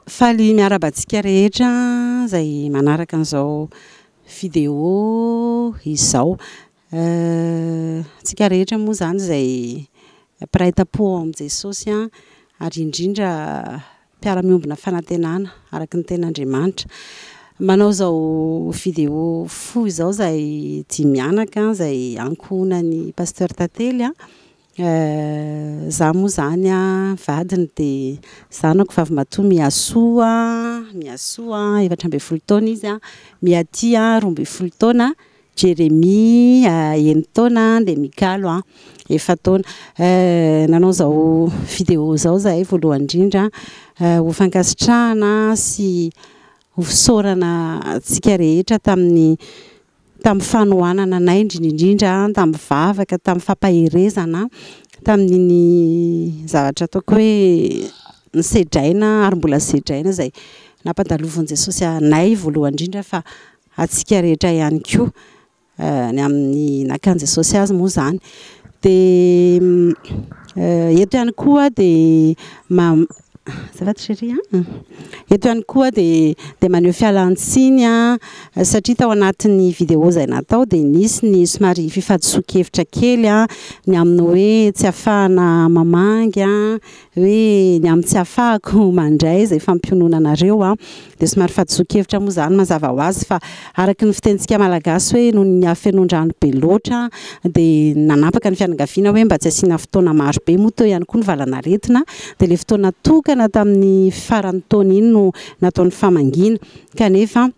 Faly miarahaba antsika rehetra izay manaraka an'izao vidéo izao. Antsika rehetra moa izany izay mpiray tampo ao amin'i Jesosy ary indrindra mpiara-miombona fanantenana araka ny tenin'Andriamanitra. Manao izao vidéo fohy izao izahay dimy mianaka izay ankohonan'i Pasteur Tantely. Izaho moa izany vadiny dia zanako vavimatoa Mihasoa, Mihasoa 14 taona izy, Mihatia 12 taona, Jérémie 6 taona dia Mikalo 4 taona. Nanao izao vidéo izao izahay voalohany indrindra ho fankasitrahana sy ho fisaorana antsika rehetra tamin'ny fanohanana anay indrindra indrindra tamin'ny vavaka, tamin'ny fampaherezana, tamin'iny zavatra ataoko hoe nisedraina ary mbola sedraina izay nampandalovan'i Jesosy anay voalohany indrindra fa antsika rehetra ihany koa ny amin'ny nakan'i Jesosy azy moa izany. Dia eto ihany koa dia ma- azafady chérie a, eto ihany koa dia maneho fialan-tsiny satria tao anatin'ny vidéo izay natao dia nisy ny somary fifadisoan-kevitra kely ny amin'ny hoe tsy ahafahana mamangy hoe ny amin'ny tsy ahafahako mandray izay fampiononanareo dia somary fahadisoan-kevitra moa izany mazava ho azy fa araka ny fitenintsika malagasy hoe noho ny hafenoan-drano be loatra dia nanapaka ny fianakaviana hoe mba tsy asiana fotoana maro be moa teo ihany koa ny valanaretina dia ilay fotoana tokana tamin'ny faran'ny taona iny no natao ny famangiana kanefa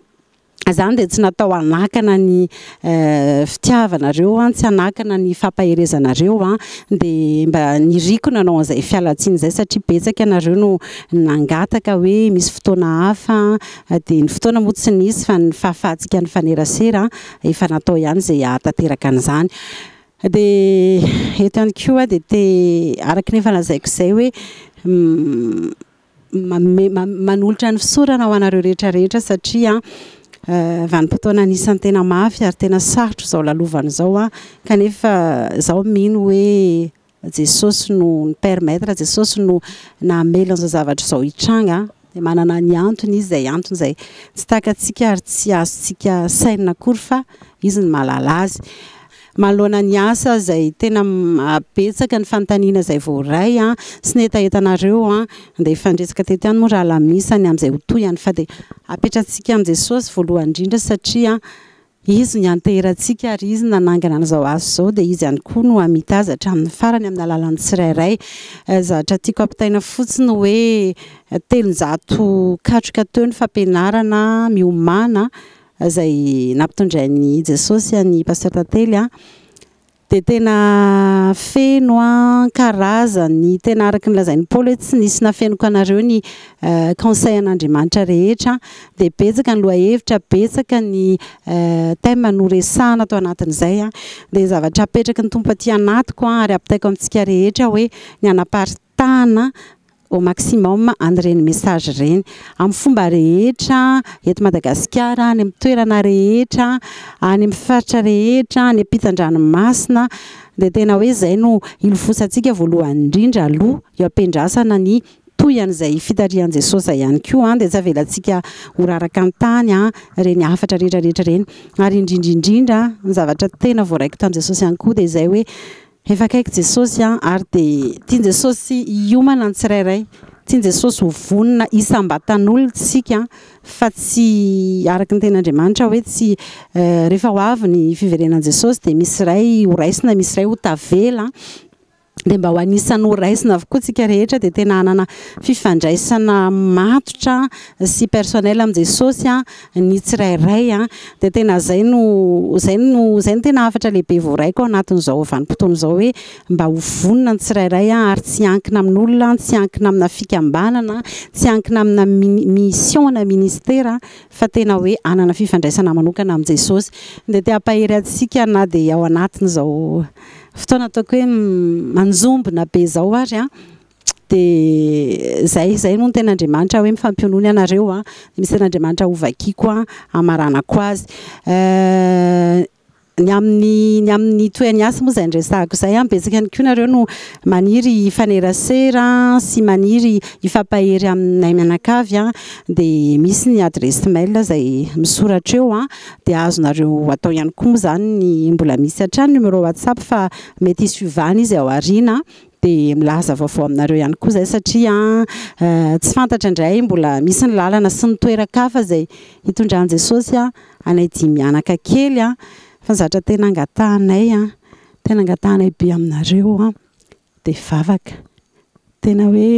izany dia tsy natao hanakana ny fitiavanareo, tsy hanakana ny fampaherezanareo dia mba niriko nanao an'izay fialan-tsiny izay satria betsaka ianareo no nangataka hoe misy fotoana hafa dia ny fotoana moa tsy nisy fa ny fahafahantsika nifanerasera efa natao ihany izay hahatanteraka an'izany. Dia eto ihany koa dia te araka ny efa lazaiko izay hoe manome manolotra ny fisaorana ho anareo rehetra rehetra satria vanim-potoana anisan'ny tena mafy ary tena sarotra izao lalovana izao kanefa izaho mino hoe Jesosy no ni-permettre, Jesosy no namela an'izao zavatra izao hitranga dia manana ny antony izy izay antony izay tsy takatsika ary tsy azontsika sainina akory fa izy no mahalala azy. Manoloana ny asa izay tena betsaka ny fanontaniana izay voaray sy ny hetahetanareo dia efa niresaka teto ihany moa rahalahy Misa ny amin'izay ho tohiny fa dia apetratsika amin'i Jesosy voalohany indrindra satria Izy no nianteherantsika ary Izy no nanangana an'izao asa izao dia Izy ihany koa no hamita azy hatramin'ny farany amin'ny alalan'ny tsirairay. Zavatra tiako ampitaina fotsiny hoe 300 katroka teo ny fampianarana miomàna izay nampitondrain'i Jesosy an'i Pasteur Tantely dia tena feno karazany tena araka ny lazain'i Paoly hoe tsy nisy nafeniko anareo ny conseil an'Andriamanitra rehetra dia betsaka ny lohahevitra, betsaka ny thème noresahana tao anatin'izay dia zavatra apetraky ny Tompo aty anatiko ary ampitaiko amintsika rehetra hoe ny hanaparitahana au maximum an'ireny message ireny amin'ny fomba rehetra eto Madagasikara, any amin'ny toerana rehetra, any amin'ny faritra rehetra, any ampitan-dranomasina dia tena hoe izay no ilofosantsika voalohany indrindra aloha eo am-piandrasana ny tohin'izay fitarihan'i Jesosy izay ihany koa dia tsy avelantsika ho raraka an-tany ireny hafatra rehetra rehetra ireny ary indrindra indrindra ny zavatra tena voaraiko tamin'i Jesosy ihany koa dia izay hoe efa akaiky Jesosy ary dia tian'i Jesosy hiomana ny tsirairay, tian'i Jesosy ho vonona isam-batan'olona isika fa tsy araka ny tenin'Andriamanitra hoe tsy rehefa ho avy ny fiverenan'i Jesosy dia misy iray ho raisina, misy iray ho tavela dia mba ho anisan'ny ho raisina avokoa isika rehetra dia tena hanana fifandraisana matotra sy personnel amin'i Jesosy ny tsirairay dia tena izay no izay no izay no tena hafatra lehibe voaraiko ao anatin'izao vanim-potoana izao hoe mba ho vonona ny tsirairay ary tsy hiankina amin'olona, tsy hiankina amina fikambanana, tsy hiankina amina mission na ministera fa tena hoe hanana fifandraisana manokana amin'i Jesosy. Dia te hampahery antsika na dia ao anatin'izao fotoana ataoko hoe manjombona be izao ary dia izay izay moa no tenin'Andriamanitra hoe mifampionona ianareo dia misy tenin'Andriamanitra hovakiko hamaranako azy. Ny amin'ny ny amin'ny toeran'ny asa moa izay niresahako izay an, betsaka ihany koa nareo no maniry hifanerasera sy maniry hifampahery aminay mianakavy an, dia misy ny adiresy mail izay misoratra eo an, dia azonareo atao ihany koa moa izany ny mbola misy hatrany numéro whatsapp fa mety hisy fiovana izy ao aoriana dia milaza vaovao aminareo ihany koa izay satria tsy fantatra indray mbola misy ny lalana sy ny toeran-kafa izay hitondran'i Jesosy an. Anay dimy mianaka kely an, fa ny zavatra tena angatahanay an, tena angatahanay be aminareo an, dia vavaka. Tena hoe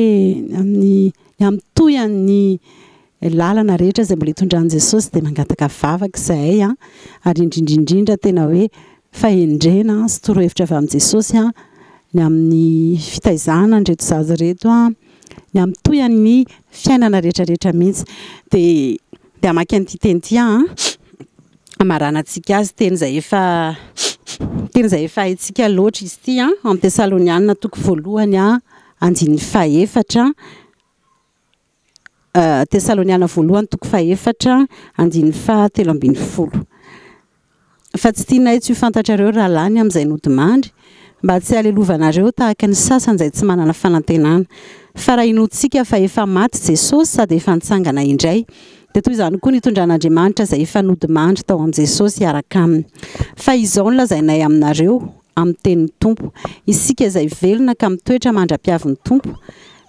amin'ny ny amin'ny tohin'ny lalana rehetra izay mbola hitondran'i Jesosy dia mangataka vavaka izahay an, ary indrindra indrindra tena hoe fahendrena sy torohevitra avy amin'i Jesosy an, ny amin'ny fitaizana an'ireto zaza ireto an, ny amin'ny tohin'ny fiainana rehetra rehetra mihitsy. Dia Dia hamaky an'ity teny ity aho an, hamaranantsika azy, teny izay efa teny izay efa haintsika loatra izy ity an, ao amin'ny Tesalonianina toko voalohany an, andininy fahefatra, Tesaloniana voalohany toko fahefatra, andininy fahatelo ambin'ny folo. Fa tsy tianay tsy ho fantatrareo rahalahy ny amin'izay nodimandry, mba tsy halelovanareo tahaka ny sasany izay tsy manana fanantenana. Fa raha inoantsika fa efa maty Jesosy sady efa nitsangana indray, dia toy izany koa nitondran'Andriamanitra izay efa nodimandry tao amin'i Jesosy hiaraka aminy. Fa izao no lazainay aminareo, amin'ny tenin'ny Tompo, isika izay velona ka mitoetra mandra-piavin'ny Tompo,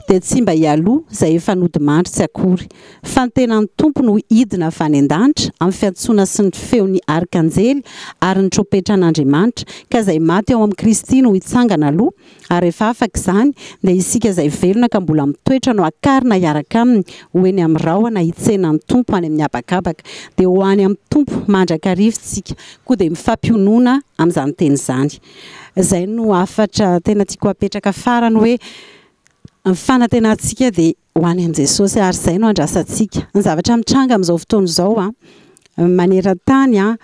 dia tsy mba hialoha izay efa nodimandry tsy akory. Fa ny tenan'ny Tompo no hidina avy any an-danitra amin'ny fiantsoana sy ny feon'ny arkanjely ary ny trompetran'Andriamanitra, ka izay maty ao amin'i Kristy no hitsangana aloha, ary rehefa afaka izany, dia isika izay velona ka mbola mitoetra no hakarina hiaraka aminy ho eny amin'ny rahona hitsena ny Tompo any amin'ny habakabaka. Dia ho any amin'ny Tompo mandrakariva isika. Koa dia mifampionona amin'izany teny izany. Izay no hafatra tena tiako hapetraka farany hoe ny fanantenantsika dia ho any amin'i Jesosy ary izay no andrasantsika. Ny zavatra mitranga amin'izao fotoana izao an, maneran-tany an,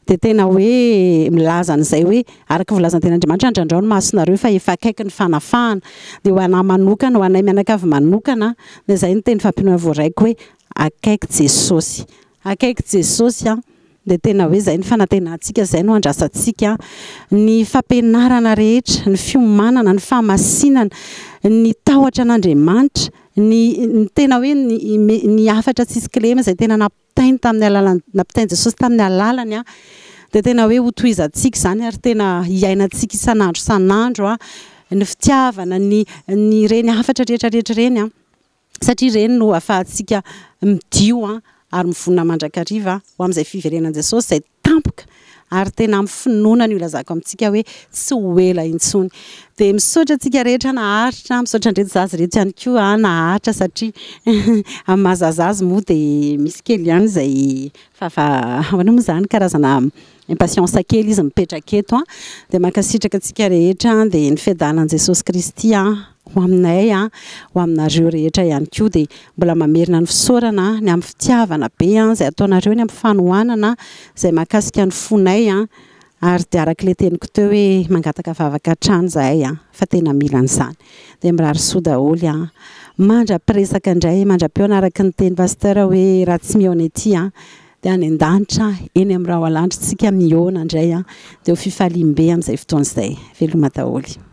dia tena hoe milaza an'izay hoe araka ny voalazan'ny tenin'Andriamanitra andrandrao ny masonareo fa efa akaiky ny fanafahana. Dia ho anà manokana, ho anay mianakavy manokana, dia izay no teny fampiononana voaraiko hoe akaiky Jesosy. Akaiky Jesosy an. Dia tena hoe izay ny fanantenantsika, izay no andrasantsika, ny fampianarana rehetra, ny fiomanana, ny fahamasinana, ny tahotra an'Andriamanitra, ny ny tena hoe ny ny hafatra tsisy kilema izay tena nampitainy tamin'ny alalan'ny nampitain'i Jesosy tamin'ny alalany an, dia tena hoe hotohizantsika izany ary tena hiainantsika isan'andro isan'andro an, ny fitiavana, ny ny ireny hafatra rehetra rehetra ireny an. satria ireny no ahafahantsika midio ary mivonona mandrakariva ho amin'izay fiverenan'i Jesosy izay tampoka ary tena amin'ny finoana no ilazako amintsika hoe tsy ho ela intsony. Dia misaotra antsika rehetra naharitra, misaotra an'ireto zaza ireto ihany koa naharitra satria amin'ny maha zaza azy moa dia misy kely ihany izay fa ahoana moa izany karazana impatience kely izy mipetraka eto. Dia mankasitraka antsika rehetra dia ny fiadanan'i Jesosy Kristy ho aminay, ho aminareo rehetra ihany koa. Dia mbola mamerina ny fisaorana ny amin'ny fitiavana be izay ataonareo, ny amin'ny fanohanana izay mahakasika ny fonay. Ary dia araka ilay teniko teo hoe mangataka vavaka hatrany izahay fa tena mila an'izany. Dia mirary soa daholo. Mandra-piresaka indray, mandra-pihaona araka ny teny Pasteur hoe raha tsy mihaona ety dia any an-danitra, eny amin'ny rahoalandro tsika mihaona indray dia ho fifaliam-be amin'izay fotoana izay. Veloma daholo.